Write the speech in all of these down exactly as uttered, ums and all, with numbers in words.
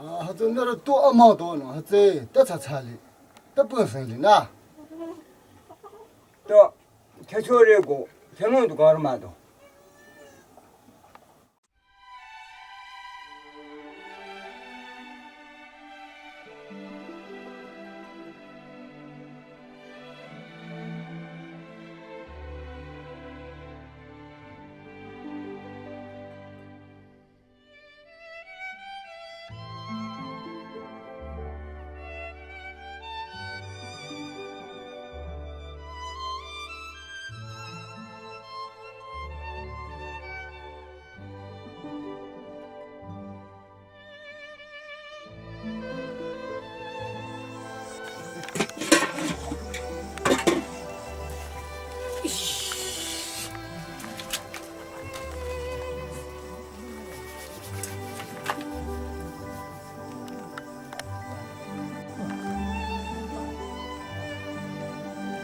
Hütsü nührü tu amütoh nü hütsü ta tsa tsali, ta püseng li nü. To, chachore ko, chanung tu kar mütoh.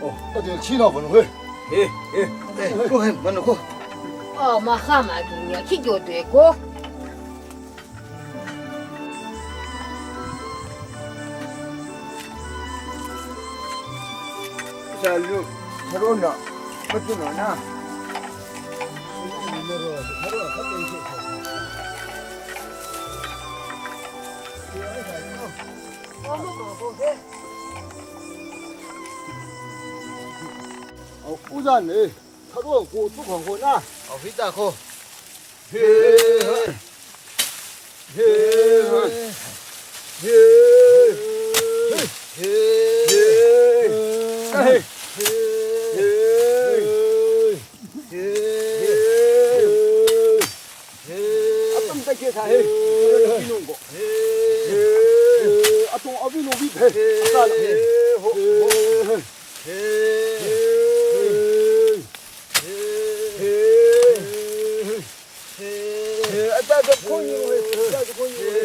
Oh, ade china bano he. He, he. Eh, ko he, mano ko. Oh, mahama kinya, ki gyo de ko. Salu, corona, matuno na. Au, uzan, eh, tharo ko tu khang ko na. Au, hita ko. He, he, he, he, he, he, he, he. Atum ta ke tha he. Atum ta ke tha he. Atum abi no bi he. Asa la he. Ho, ho. He. He. He. Ata ta khonyi he. Ata ta khonyi he.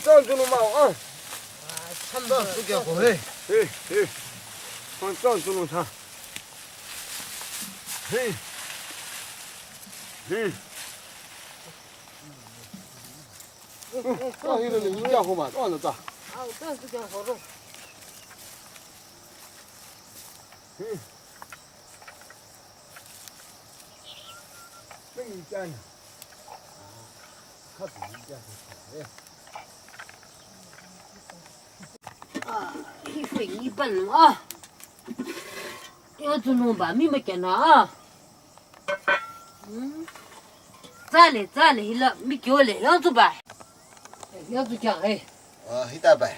Tsan tunu mao a. Tsan tunu kya ko he. He, he. Tsan tunu tha. He. He. Ah, hira le, ni kya ho ma, oh, na ta. Ah, uta tu kya ho ro. Hmm. Ni kya na. Kha tu ni kya ho. Ah, hi fe ni ban ma. Yo tu no ba, mi ma kya na. Tsale, tsale, hila, mi kyo le, yangtsu bai. Yangtsu kyang, eh. Ah, hita bai.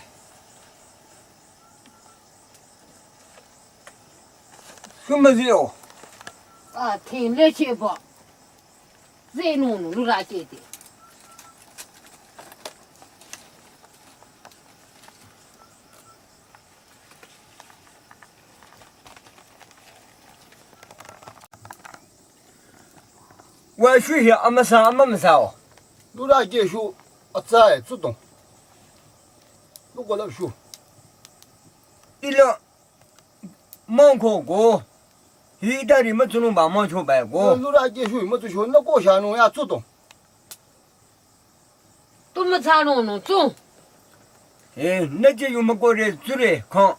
Sumba zio. Ah, ting le che bo. Ze no no, lu ra che te. Wa shu hi amüsa amümüsa o. Lura ke shu atsa e tsudong. Tuko la shu. Ila mangko ko. Hi dari matsunung ba mangcho ba ko. Lura ke shu matsu shu na ko sha nung ya tsu to. Tu matsa nung nung tsu. Eh, na je yu ma ko re tsu re ko.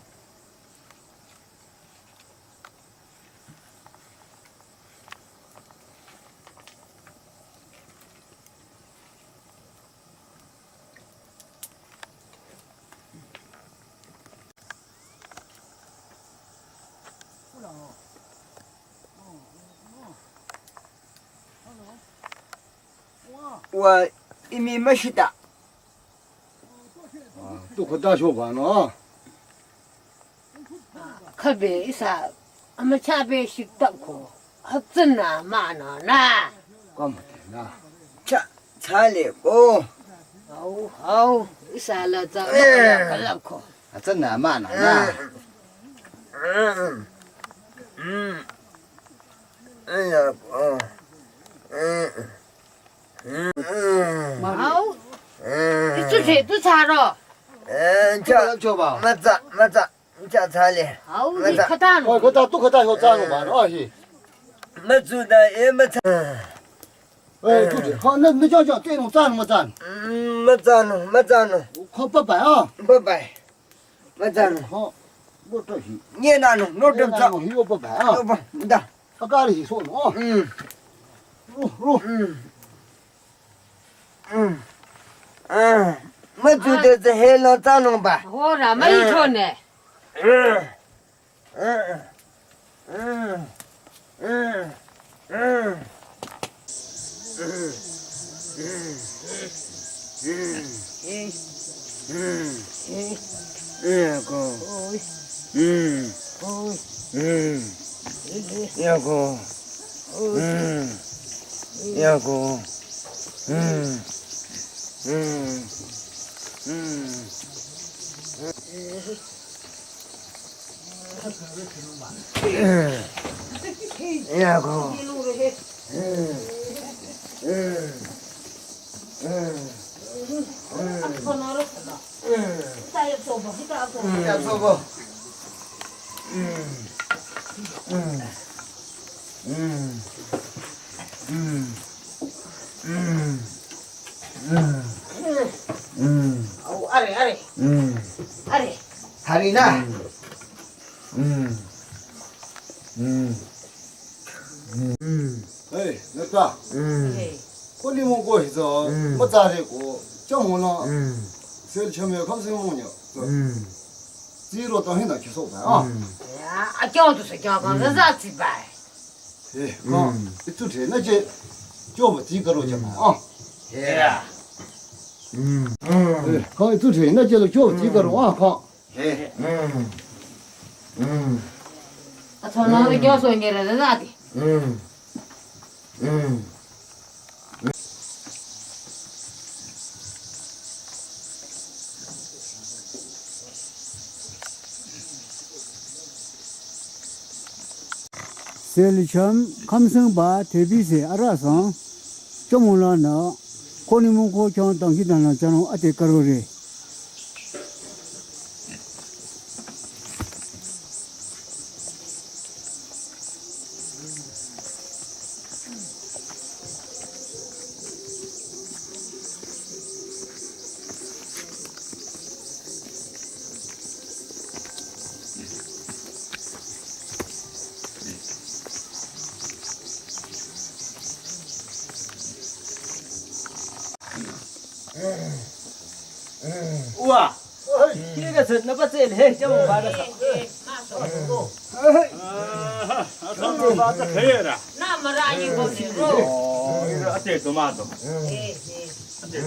Wa imi mashita. Tu khata sho ba no. Khabe ihsa amacha be shik tap ko. Haptsana ma na na. Kom na. Cha, cha le ko. Hau, hau. Ihsa la tsa ma la kalap ko. Haptsana ma na na. Mm. Mm. Mm. Mm. Mm. Hau. Itsu che, tu cha ro. Eh, cha. Cho ba. Matsa, matsa. Cha cha le. Hau, ni khata no. Ko ta tu khata ho cha no ba no hi. Matsu da, eh, matsa. Eh, tu de. Ko na, na cho cho, te no cha no matsa. Mm, matsa no, matsa no. Ko pa pa a. Pa pa. Matsa no. Ko, bo to hi. Nye na no, no de cha. Hi o pa pa a. Pa, da. Akari hi so no. Mm. Ru, ru. Mm. Mm. Ah. Matsu de ze he lo tsa nung ba. Ho ra, ma yi cho ne. Mm. Mm. Mm. Mm. Mm. Mm. Mm. Mm. Mm. Yako. Mm. Mm. Yako. Mm. Yako. Mm. Mm. Mm. Yako. Mm. Mm. Mm. Au, are, are. Are. Hari na. Hey, nata. Hey. Ko ni mo ko hi zo, mo ta re ko, cha mo na. Sel cha me kham se mo nya. Zero ta hin da ki so ba a. Ya, a kyo tu se kyo ba, za za ti ba. Eh, ko, itu the na je, kyo ba ti ka ro cha ma a. Ya. Eh, ko itu the na je lo kyo ba ti ka ro a ko. He. Mm. Mm. A tsona re kyo so ngere de dati. Mm. Mm. Selicham kamseng ba tebi se arasang. Chomula na, koni mung ko chong tang ki dana chano ate karore. Wa. Kile ka tsena ba tsene he, ja mo ba ka. Ah, a tsena ba ta khera. Na mara yi ko ne ro. Oh, ira ate tomato. Eh, eh. Ate.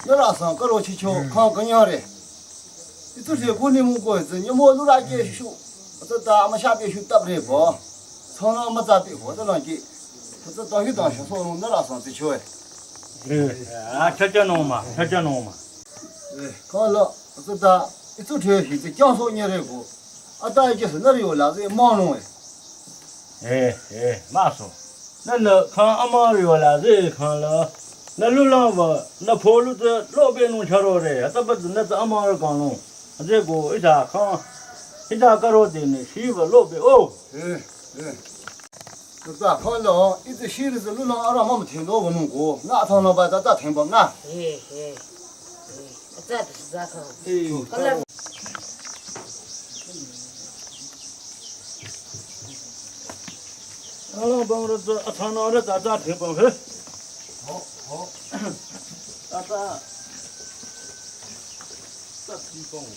Nara sang karo chicho kha kanya re. Itu se ko ni mu ko se ni mo lu ra ke shu. Ata ta ma sha pe shu tap re ko. Sona ma ta pe ko ta na ki. Ta ta hi ta sha so nara sang ti cho. Eh, a cha cha no ma, cha cha no ma. Eh, ko lo, ata ta itu the hi te kyang so ni re ko. Ata ke se na ri o la se mo no e. Eh, eh, maso. Nü nü khang amar yola ze khang la. Nü lulang ba, nü polu tsü lobe nung charo re. Ata ba nü tsü amar kang nung. Ze ko isa khang. Isa karo de ne shi ba lobe o. Eh, eh. Nü tsü khang la, ite shi re tsü lulang ara ma ma thendo ba nung ko. Nü thang la ba ta ta theng ba na. Eh, eh. Atsa tsü za khang. Eh. Kala. Ala bang ra tsü, atsa na ra tsü, tsü theng bang he. Ho, ho. Tsü, tsü. Tsü theng bang.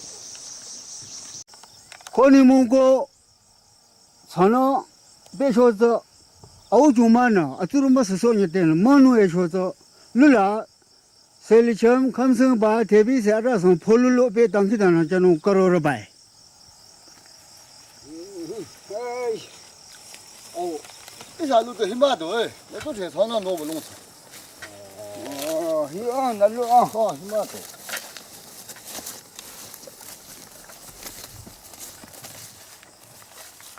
Khoni mung ko, tsana, be sho tsü, au ju ma na, atsurumba sü so nye ten, ma nu e sho tsü, lula, Selicham khamsang ba tebi se ara sang pholu lo pe tangki dana chanu karo ra bai. Ai. Oh. Isa lu te hima do eh. Na to the thana no bo long sa. Oh, hi a na lu a. Oh, hima do.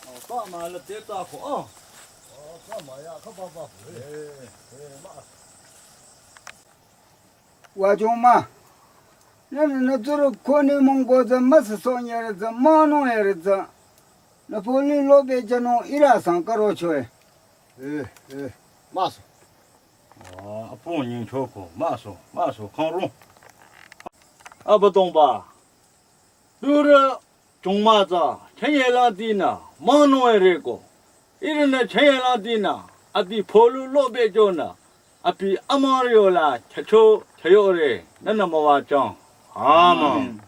Oh, sa ma la te ta ko. Oh. Oh, sa ma ya ka ba ba. Eh, eh, ma. Wa chong ma. Nü, nü, nü tsuru khoni mung ko tsü, ma sü so nye re tsü, ma nung ye re tsü. Nü poli lo be chanu ira sang karo cho e. Eh, eh, ma so. Ah, apo nying cho ko, ma so, ma so, khang rung. Aba tong ba. Dura chungma tsü, chanye la di na, ma nung e re ko. Iri na chanye la di na, ati pholu lo be jo na, api amar yo la, chacho, chayo re, nana ma wa chang. Amen.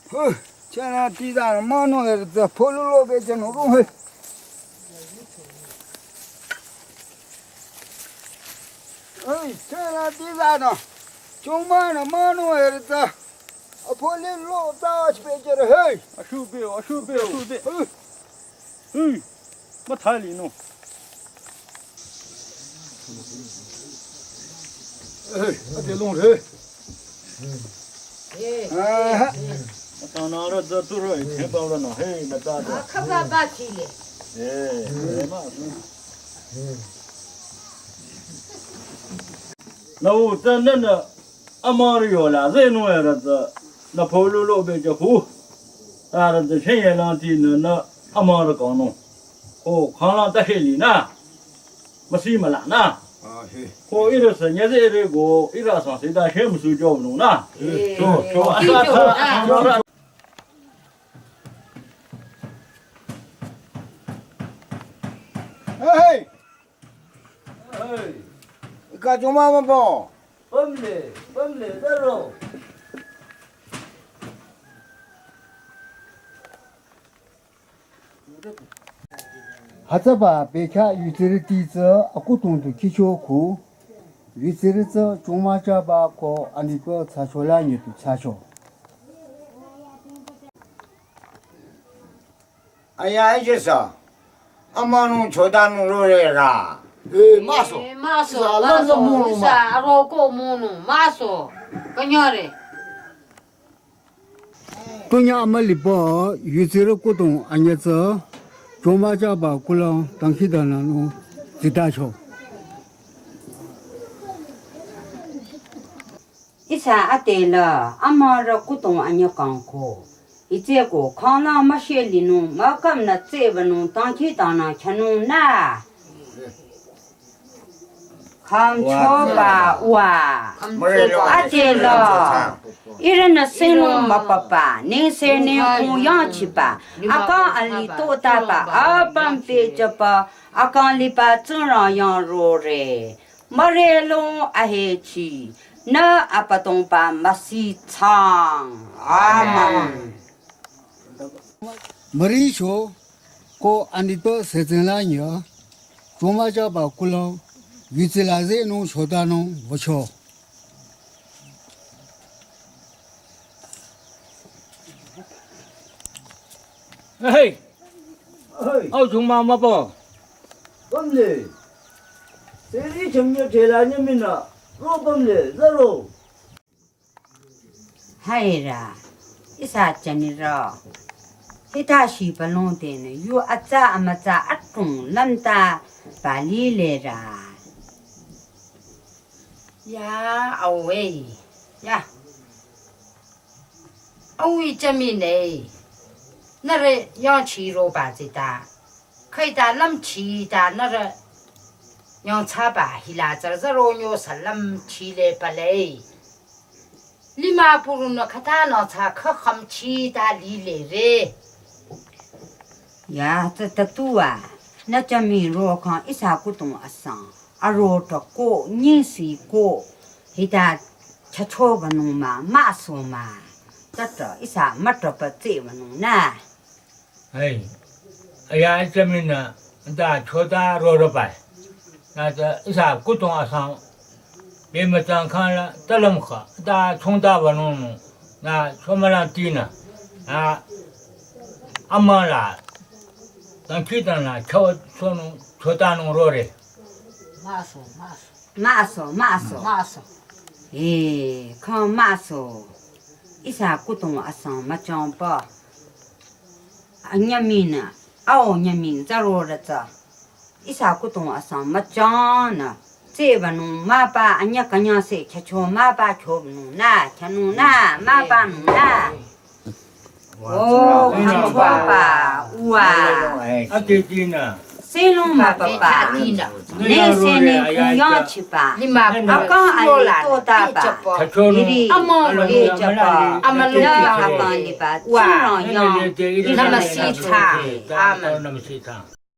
Huh, chana ti da ma no er tsü pholu lo be chanu rung he. Ai, chana ti da na. Chungma na ma no er tsü. A pholu lo ta ach be char he. Ashu be, ashu be, ashu be. Huh. Hui, ma thali no. Eh, ate long re. Eh. Ah. Ma ta na ra za tu ro, eh, ba ra na, hey, ma ta da. Ah, ka ba ba chi le. Eh, eh, ma. Na u ta na na, amar yo la, ze no ya ra za. Na pholu lo be ja hu. Ta ra za, chanye la ti na na, amar ka no. Ko khang la ta he li na. Masi mala na. Ah, he. Ko ira sa nya ze re go ira sa se da she musu jo nu na. He. Cho, cho, asa ta, cho, cho. Hey. Hey. Ka chungma ma po. Pamle, pamle, da ro. Hütsüba bekhyah yutsirüti tsü akudong du khicho khu, yutsirü tsü chungmachaba ko anitpü thsachola nyitu thsacho. Aya, ejesa. Amanung chodanung rore ra. Eh, maso. Eh, maso, isa, maso, alango mono ma. Isa, aroko mono, maso. Kanyare. Tunya amaliba yutsirü kudong anyütsü, chungmachaba kulang tangkhidananung zitacho. Ihsa ate la amarü kudong anyü kangko. Hitsüko khanglang müshe linung, mükam nü tsübanung tangkhidanang khyünung na. Khümchoba wa. Ate la. Ihrünü sinung müpapa, ningse ningkong yangchiba, akang ali totaba, apüm pehjüba, akang liba Tsingrang yang rore. Mürelong ahechi, nü abüdongba müsitsang. Amen. Müricho ko anitpü setseng la nya, chungmachaba kulang, yutsila zenung chodanung wücho. Hey! Hey! Au chungma müpo. Pamle. Seri chamnya thela nyamina. Ro bamle, zaro. Haira, ihsa chaniro. Hita shi palong tenü, yu atsa amatsa atung lamta bali lera. Ya, awe. Ya. Awi chami ne. Nare yang chi ro ba zita. Kaita lam chi ta nare. Yang cha ba hila zar zaro nyo sa lam chi le ba le. Lima purunü khata nü cha kha kham chi ta li le re. Ya, ta, ta tuwa, nü chami ro khang ihsa kutung asang, aro ta ko, nyisi ko, hita chacho banung ma, ma so ma, ta ta ihsa ma ta pa tse banung na. Hai, aya chami na, ta chota ro ro pa. Na ta ihsa kutung asang, Bema tang khan la, ta lam kha, ta chong ta ba nung nung, na choma la ti na, na ama la, tang ki tang na, cho, cho nung, cho ta nung ro re. Ma so, ma so. Ma so, ma so. Ma so. Eh, kha ma so. Ihsa kutung asang ma chong pa. Anyami na, ao nyami, zaro ra tsa. Ihsa kutung asang ma chang na. Tse ba nung ma pa anya kanya se kya cho ma pa kyo nung na, kya nung na, ma pa nung na. Oh, kya cho pa, wa. Ate ti na. Se nung ma pa pa. Ne se ne kung yang chi pa. Akang ali to ta pa. Kya cho nung. Iri, ama ye cha pa. Ama lu ya pa ni pa. Wa. Namaste ta. Amen. Namaste ta.